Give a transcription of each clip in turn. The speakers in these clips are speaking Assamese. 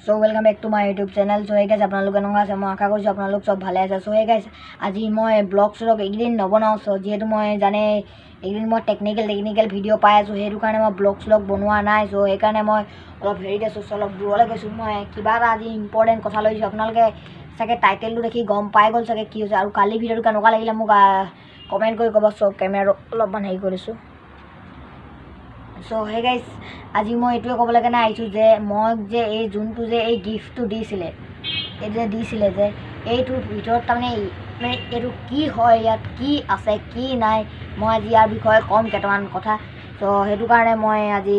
So welcome back to my YouTube channel. So hey guys, আপোনালোক কেনেকুৱা আছে? মই আশা কৰিছোঁ আপোনালোক চব ভালে আছে। চ' হে গাইজ, আজি মই ব্লগ চলগ এইকেইদিন নবনাওঁ। চ' যিহেতু মই জানে এইকেইদিন মই টেকনিকেল ভিডিঅ' পাই আছোঁ, সেইটো কাৰণে মই ব্লগ চলগ বনোৱা নাই। চ' সেইকাৰণে মই অলপ হেৰিত আছোঁ, অলপ দূৰলৈ গৈছোঁ। মই কিবা এটা আজি ইম্পৰ্টেণ্ট কথা লৈছোঁ। আপোনালোকে চাগে টাইটেলটো দেখি গম পাই গ'ল চাগে কি হৈছে। আৰু কালি ভিডিঅ'টো কেনেকুৱা লাগিলে মোক কমেণ্ট কৰি ক'ব। চ' কেমেৰাটো অলপমান হেৰি কৰিছোঁ। চ' হে গাইজ, আজি মই এইটোৱে ক'বলৈ কাৰণে আহিছোঁ যে মই যে এই যোনটো যে এই গিফ্টটো দিছিলে, এই যে দিছিলে যে এইটোৰ ভিতৰত তাৰমানে মানে এইটো কি হয়, ইয়াত কি আছে কি নাই, মই আজি ইয়াৰ বিষয়ে ক'ম কেইটামান কথা। চ' সেইটো কাৰণে মই আজি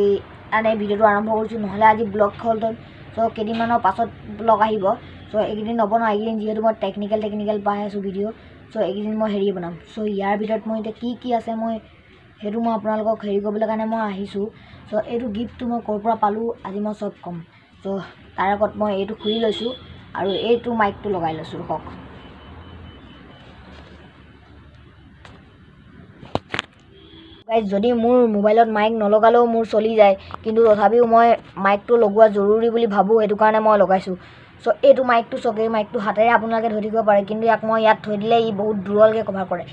মানে ভিডিঅ'টো আৰম্ভ কৰিছোঁ, নহ'লে আজি ব্লগ হ'লহেঁতেন। চ' কেইদিনমানৰ পাছত ব্লগ আহিব। চ' এইকেইদিন নবনাওঁ, এইকেইদিন যিহেতু মই টেকনিকেল পাই আছোঁ ভিডিঅ'। চ' এইকেইদিন মই হেৰি বনাম। চ' ইয়াৰ ভিতৰত মই এতিয়া কি কি আছে মই সেইটো মই আপোনালোকক হেৰি কৰিবলৈ কাৰণে মই আহিছোঁ। চ' এইটো গিফ্টটো মই ক'ৰ পৰা পালোঁ আজি মই চব ক'ম। চ' তাৰ আগত মই এইটো খুলি লৈছোঁ আৰু এইটো মাইকটো লগাই লৈছোঁ। ৰখক, গাইজ, যদি মোৰ মোবাইলত মাইক নলগালেও মোৰ চলি যায়, কিন্তু তথাপিও মই মাইকটো লগোৱা জৰুৰী বুলি ভাবোঁ, সেইটো কাৰণে মই লগাইছোঁ। চ' এইটো মাইকটো চাওক, এই মাইকটো হাতেৰে আপোনালোকে ধৰি থাকিব পাৰে, কিন্তু ইয়াক মই ইয়াত থৈ দিলে ই বহুত দূৰলৈকে কভাৰ কৰে।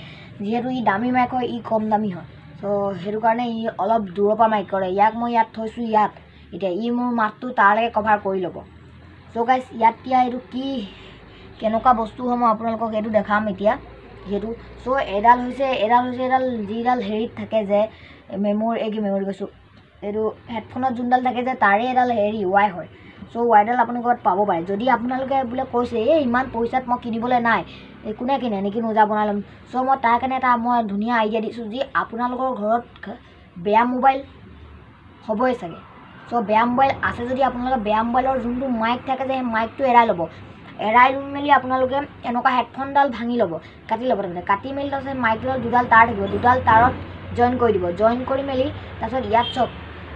যিহেতু ই দামী মাইক হয়, ই কম দামী হয়। চ' সেইটো কাৰণে ই অলপ দূৰৰ পৰা মাইক কৰে। ইয়াক মই ইয়াত থৈছোঁ, ইয়াত এতিয়া ই মোৰ মাতটো তালৈকে কভাৰ কৰি ল'ব। চ' গাইজ, ইয়াত এতিয়া এইটো কি কেনেকুৱা বস্তু হয় মই আপোনালোকক এইটো দেখাম এতিয়া। যিহেতু চ' এডাল হৈছে এডাল যিডাল হেৰিত থাকে যে মেম'ৰি, এই কি মেম'ৰি কৈছোঁ, এইটো হেডফোনত যোনডাল থাকে যে তাৰে এডাল হেৰি ৱাই হয়। চ' ৱাইডাল আপুনি ক'ৰবাত পাব পাৰে। যদি আপোনালোকে বোলে কৈছে এই ইমান পইচাত মই কিনিবলৈ নাই, এই কোনে কিনে, নিকিনো যা বনাই ল'ম। চ' মই তাৰ কাৰণে এটা মই ধুনীয়া আইডিয়া দিছোঁ, যি আপোনালোকৰ ঘৰত বেয়া মোবাইল হ'বই চাগে। চ' বেয়া মোবাইল আছে যদি আপোনালোকে বেয়া মোবাইলৰ যোনটো মাইক থাকে যে সেই মাইকটো এৰাই ল'ব। এৰাই লৈ মেলি আপোনালোকে এনেকুৱা হেডফোনডাল ভাঙি ল'ব, কাটি ল'ব। তাৰমানে কাটি মেলি তাৰপিছত মাইকডাল দুডাল তাঁৰ থাকিব, দুডাল তাঁৰত জইন কৰি দিব। জইন কৰি মেলি তাৰপিছত ইয়াত চাওক,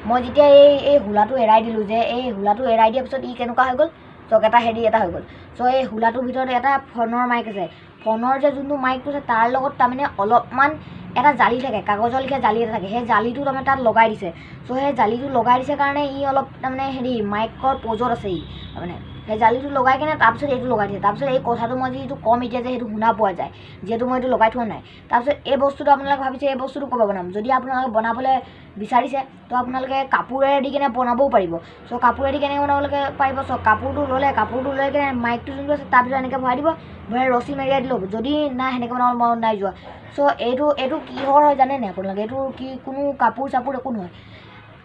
মই যেতিয়া এই হোলাটো এৰাই দিলোঁ যে এই হোলাটো এৰাই দিয়াৰ পিছত ই কেনেকুৱা হৈ গ'ল চাওক, এটা হেৰি এটা হৈ গ'ল। চ' এই হোলাটোৰ ভিতৰত এটা ফোনৰ মাইক আছে। ফোনৰ যে যোনটো মাইকটো আছে তাৰ লগত তাৰমানে অলপমান এটা জালি থাকে, কাগজৰ লেখীয়া জালি এটা থাকে। সেই জালিটো তাৰমানে তাত লগাই দিছে। চ' সেই জালিটো লগাই দিছে কাৰণে ই অলপ তাৰমানে হেৰি মাইকৰ প'জত আছে ই। তাৰমানে সেই জালিটো লগাই কিনে তাৰপিছত এইটো লগাই দিছে। তাৰপিছত এই কথাটো মই যিটো ক'ম এতিয়া যে সেইটো শুনা পোৱা যায়, যিহেতু মই এইটো লগাই থোৱা নাই। তাৰপিছত এই বস্তুটো আপোনালোকে ভাবিছে এই বস্তুটো ক'ৰপৰা বনাম। যদি আপোনালোকে বনাবলৈ বিচাৰিছে তো আপোনালোকে কাপোৰেৰে দি কিনে বনাবও পাৰিব। চ' কাপোৰেদি কেনেকৈ বনাবলৈকে পাৰিব, চ' কাপোৰটো ল'লে, কাপোৰটো লৈ কিনে মাইকটো যোনটো আছে তাৰ ভিতৰত এনেকৈ ভৰাই দিব, ভৰাই ৰছী মেৰিয়াই দিলেও হ'ব। যদি নাই সেনেকৈ বনাব মন নাই যোৱা। চ' এইটো কিহৰ হয় জানে নাই আপোনালোকে? এইটো কি কোনো কাপোৰ চাপোৰ একো নহয়।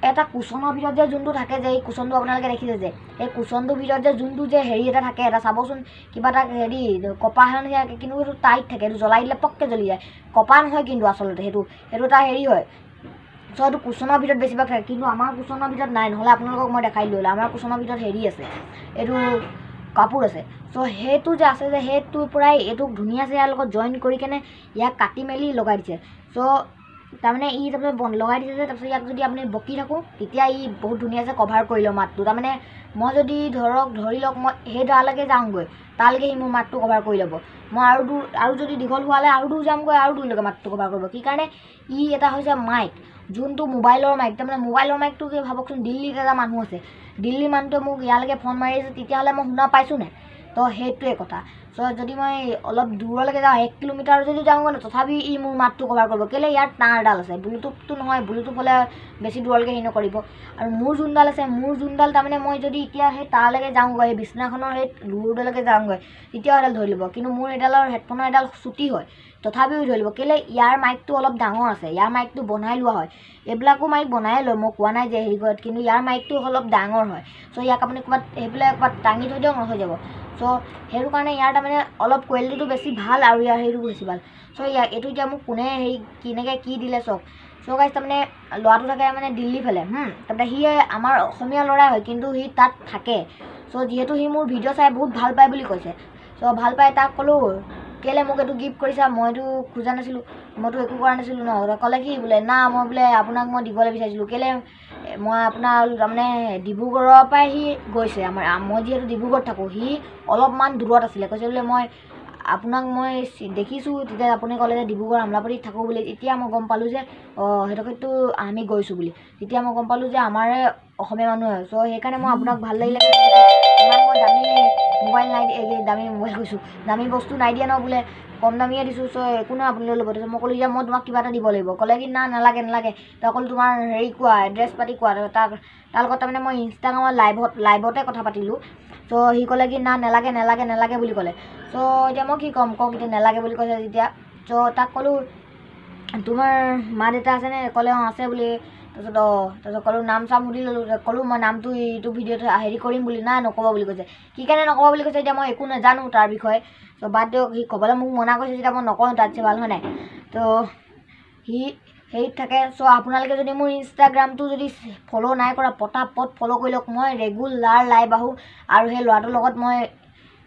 এটা কুচনৰ ভিতৰত যে যোনটো থাকে যে এই কুচনটো আপোনালোকে দেখিছে যে এই কুচনটোৰ ভিতৰত যে যোনটো যে হেৰি এটা থাকে, এটা চাবচোন কিবা এটা হেৰি কপাহ নিচিনা, কিন্তু সেইটো টাইট থাকে, এইটো জ্বলাই দিলে পককৈ জ্বলি যায়। কপাহ নহয় কিন্তু আচলতে সেইটো এটা হেৰি হয়। চ' এইটো কুচনৰ ভিতৰত বেছিভাগ থাকে, কিন্তু আমাৰ কুচনৰ ভিতৰত নাই। নহ'লে আপোনালোকক মই দেখাই দিলোঁ হ'লে। আমাৰ কুচনৰ ভিতৰত হেৰি আছে, এইটো কাপোৰ আছে। চ' সেইটো যে আছে যে সেইটোৰ পৰাই এইটোক ধুনীয়াছে ইয়াৰ লগত জইন কৰি কেনে ইয়াক কাটি মেলি লগাই দিছে। চ' তাৰমানে ই তাৰপিছত লগাই দিছে যে তাৰপিছত ইয়াক যদি আপুনি বকি থাকোঁ তেতিয়া ই বহুত ধুনীয়াছে কভাৰ কৰি লয় মাতটো। তাৰমানে মই যদি ধৰি লওক মই সেই তালৈকে যাওঁগৈ, তালৈকে সি মোৰ মাতটো কভাৰ কৰি ল'ব। মই আৰু দূৰ, আৰু যদি দীঘল হোৱালে আৰু দূৰ যামগৈ, আৰু দূৰলৈকে মাতটো কভাৰ কৰিব। কি কাৰণে ই এটা হৈছে মাইক, যোনটো মোবাইলৰ মাইক। তাৰমানে মোবাইলৰ মাইকটো কি ভাবকচোন, দিল্লীত এটা মানুহ আছে, দিল্লীৰ মানুহটোৱে মোক ইয়ালৈকে ফোন মাৰি আছে, তেতিয়াহ'লে মই শুনা পাইছোঁ নাই? তো সেইটোৱে কথা। চ' যদি মই অলপ দূৰলৈকে যাওঁ, 1 কিলোমিটাৰ যদি যাওঁগৈ ন, তথাপি ই মোৰ মাতটো কভাৰ কৰিব। কেলৈ ইয়াত তাঁৰডাল আছে, ব্লুটুথটো নহয়, ব্লুটুথ হ'লে বেছি দূৰলৈকে হেৰি নকৰিব। আৰু মোৰ যোনডাল আছে, মোৰ যোনডাল তাৰমানে মই যদি এতিয়া সেই তালৈকে যাওঁগৈ, সেই বিছনাখনৰ সেই দূৰলৈকে যাওঁগৈ, তেতিয়াও এডাল ধৰি ল'ব। কিন্তু মোৰ এডালৰ হেডফোনৰ এডাল চুটি হয়, তথাপিও ধৰি ল'ব। কেলৈ ইয়াৰ মাইকটো অলপ ডাঙৰ আছে, ইয়াৰ মাইকটো বনাই লোৱা হয়। এইবিলাকো মাইক বনাই লয়, মই কোৱা নাই যে হেৰি কৰে, কিন্তু ইয়াৰ মাইকটো অলপ ডাঙৰ হয়। চ' ইয়াক আপুনি ক'ৰবাত সেইবিলাক ক'ৰবাত টাঙি থৈ দিয়ক, হৈ যাব। চ' সেইটো কাৰণে ইয়াৰ তাৰমানে অলপ কোৱালিটিটো বেছি ভাল আৰু ইয়াৰ হেৰিটো বেছি ভাল। চ' ইয়াৰ এইটো এতিয়া মোক কোনে হেৰি কেনেকৈ কি দিলে চাওক। চ' গাইজ, তাৰমানে ল'ৰাটো থাকে মানে দিল্লী ফালে, তাৰমানে সি আমাৰ অসমীয়া ল'ৰাই হয়, কিন্তু সি তাত থাকে। চ' যিহেতু সি মোৰ ভিডিঅ' চাই বহুত ভাল পায় বুলি কৈছে। চ' ভাল পাই তাক ক'লোঁ, কেলৈ মোক এইটো গিফ্ট কৰিছা, মইতো খোজা নাছিলোঁ, মইতো একো কৰা নাছিলোঁ ন। ক'লে কি বোলে না মই বোলে আপোনাক মই দিবলৈ বিচাৰিছিলোঁ। কেলৈ মই আপোনাৰ তাৰমানে ডিব্ৰুগড়ৰ পৰাই সি গৈছে, আমাৰ মই যিহেতু ডিব্ৰুগড়ত থাকোঁ, সি অলপমান দূৰত আছিলে। কৈছে বোলে মই আপোনাক মই দেখিছোঁ, তেতিয়া আপুনি ক'লে যে ডিব্ৰুগড় আমলাপট্টিত থাকোঁ বুলি। তেতিয়া মই গম পালোঁ যে অঁ সেইটোতো আমি গৈছোঁ বুলি। তেতিয়া মই গম পালোঁ যে আমাৰে অসমীয়া মানুহ হয়। চ' সেইকাৰণে মই আপোনাক ভাল লাগিলে মোবাইল নাই, দামী মোবাইল কৈছোঁ, দামী বস্তু নাই দিয়া ন বোলে, কম দামীয়ে দিছোঁ, চ' একো নহয় আপুনি লৈ ল'ব। তাৰপিছত মই ক'লোঁ এতিয়া মই তোমাক কিবা এটা দিব লাগিব। ক'লে কি না নালাগে নালাগে। তই ক'লোঁ তোমাৰ হেৰি কোৱা, এড্ৰেছ পাতি কোৱা। তাৰ লগত তাৰমানে মই ইনষ্টাগ্ৰামত লাইভতে কথা পাতিলোঁ। চ' সি ক'লে কি না নালাগে নালাগে নালাগে বুলি ক'লে। চ' এতিয়া মই কি ক'ম কওক, এতিয়া নালাগে বুলি কৈছে যেতিয়া। চ' তাক ক'লোঁ তোমাৰ মা দেউতা আছেনে? ক'লে অঁ আছে বুলি। তাৰপিছত অঁ, তাৰপিছত ক'লোঁ নাম চাম সুধি ল'লোঁ। ক'লোঁ মই নামটো এইটো ভিডিঅ'ত হেৰি কৰিম বুলি, নাই নক'ব বুলি কৈছে। কি কাৰণে নক'ব বুলি কৈছে এতিয়া মই একো নাজানো তাৰ বিষয়ে। চ' বাদ দিয়ক, সি ক'বলৈ মোক মনা কৰিছে যেতিয়া মই নকওঁ, তাতছে ভাল হয় নাই। তো সি হেৰিত থাকে। চ' আপোনালোকে যদি মোৰ ইনষ্টাগ্ৰামটো যদি ফ'ল' নাই কৰা, পটাপট ফ'ল' কৰি লওক। মই ৰেগুলাৰ লাইভ আহোঁ আৰু সেই ল'ৰাটোৰ লগত মই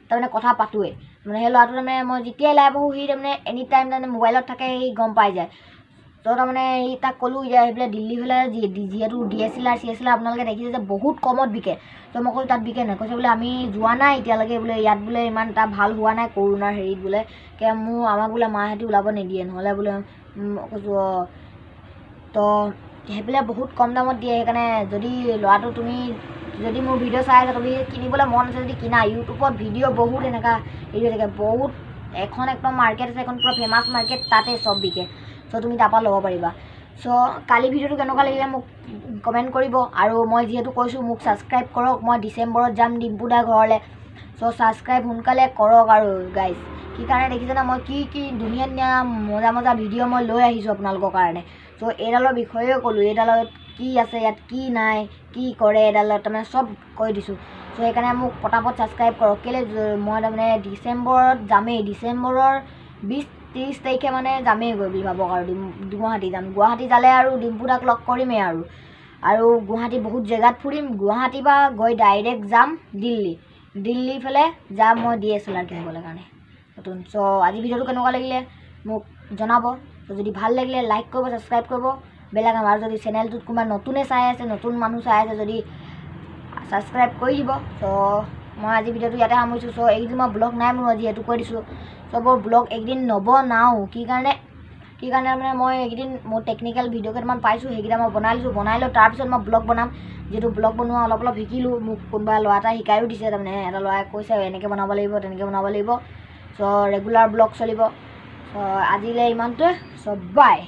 তাৰমানে কথা পাতোৱেই। মানে সেই ল'ৰাটো তাৰমানে মই যেতিয়াই লাইভ আহোঁ সি তাৰমানে এনি টাইম তাৰমানে মোবাইলত থাকে, সি গম পাই যায়। ত' তাৰমানে সি তাক ক'লোঁ এতিয়া সেইফালে দিল্লী ফালে যিহেতু DSLR CSLR আপোনালোকে দেখিছে যে বহুত কমত বিকে। ত' মই ক'লোঁ তাত বিকে নাই? কৈছে বোলে আমি যোৱা নাই এতিয়ালৈকে বোলে, ইয়াত বোলে ইমান এটা ভাল হোৱা নাই কৰোণাৰ হেৰিত বোলে, মোৰ আমাক বোলে মাহঁতি ওলাব নিদিয়ে নহ'লে বোলে। কৈছোঁ অঁ। তো সেইফালে বহুত কম দামত দিয়ে, সেইকাৰণে যদি ল'ৰাটো তুমি যদি মোৰ ভিডিঅ' চাই আছা, তুমি কিনিবলৈ মন আছে যদি কিনা। ইউটিউবত ভিডিঅ' বহুত এনেকুৱা হেৰি হৈ থাকে, বহুত এখন একদম মাৰ্কেট আছে, এখন পূৰা ফেমাছ মাৰ্কেট, তাতে চব বিকে। চ' তুমি তাৰপৰা ল'ব পাৰিবা। চ' কালি ভিডিঅ'টো কেনেকুৱা লাগিলে মোক কমেণ্ট কৰিব। আৰু মই যিহেতু কৈছোঁ মোক ছাবস্ক্ৰাইব কৰক, মই ডিচেম্বৰত যাম ডিম্পু দাৰ ঘৰলৈ। চ' ছাবস্ক্ৰাইব সোনকালে কৰক। আৰু গাইজ কি কাৰণে দেখিছে না, মই কি কি ধুনীয়া ধুনীয়া মজা মজা ভিডিঅ' মই লৈ আহিছোঁ আপোনালোকৰ কাৰণে। চ' এইডালৰ বিষয়েও ক'লোঁ, এইডালত কি আছে, ইয়াত কি নাই, কি কৰে এইডালত, তাৰমানে চব কৈ দিছোঁ। চ' সেইকাৰণে মোক পটাপট ছাবস্ক্ৰাইব কৰক। কেলৈ মই তাৰমানে ডিচেম্বৰত যামেই, ডিচেম্বৰৰ 20-30 তাৰিখে মানে যামেই গৈ বুলি ভাবক। আৰু গুৱাহাটী যাম, গুৱাহাটী যালে আৰু ডিম্পু দাক লগ কৰিমেই। আৰু গুৱাহাটী বহুত জেগাত ফুৰিম। গুৱাহাটীৰ পৰা গৈ ডাইৰেক্ট যাম দিল্লী, দিল্লী ফালে যাম মই DSLR কিনিবলৈ কাৰণে নতুন। চ' আজি ভিডিঅ'টো কেনেকুৱা লাগিলে মোক জনাব। যদি ভাল লাগিলে লাইক কৰিব, ছাবস্ক্ৰাইব কৰিব, বেলেগ আৰু যদি চেনেলটোত কোনোবা নতুনে চাই আছে, নতুন মানুহ চাই আছে যদি ছাবস্ক্ৰাইব কৰি দিব। চ' মই আজি ভিডিঅ'টো ইয়াতে সামৰিছোঁ। চ' এইকেইদিন মই ব্লগ নাই বনোৱা যিহেতু কৈ দিছোঁ। চ' মই ব্লগ এইকেইদিন নবনাওঁ, কি কাৰণে মানে মই এইকেইদিন মোৰ টেকনিকেল ভিডিঅ' কেইটামান পাইছোঁ, সেইকেইটা মই বনাই লৈছোঁ। বনাই লৈ তাৰপিছত মই ব্লগ বনাম। যিহেতু ব্লগ বনোৱা অলপ অলপ শিকিলোঁ, মোক কোনোবা ল'ৰা এটাই শিকায়ো দিছে। তাৰমানে এটা ল'ৰাই কৈছে এনেকৈ বনাব লাগিব, তেনেকৈ বনাব লাগিব। চ' ৰেগুলাৰ ব্লগ চলিব। চ' আজিলৈ ইমানটোৱে। চ' বাই।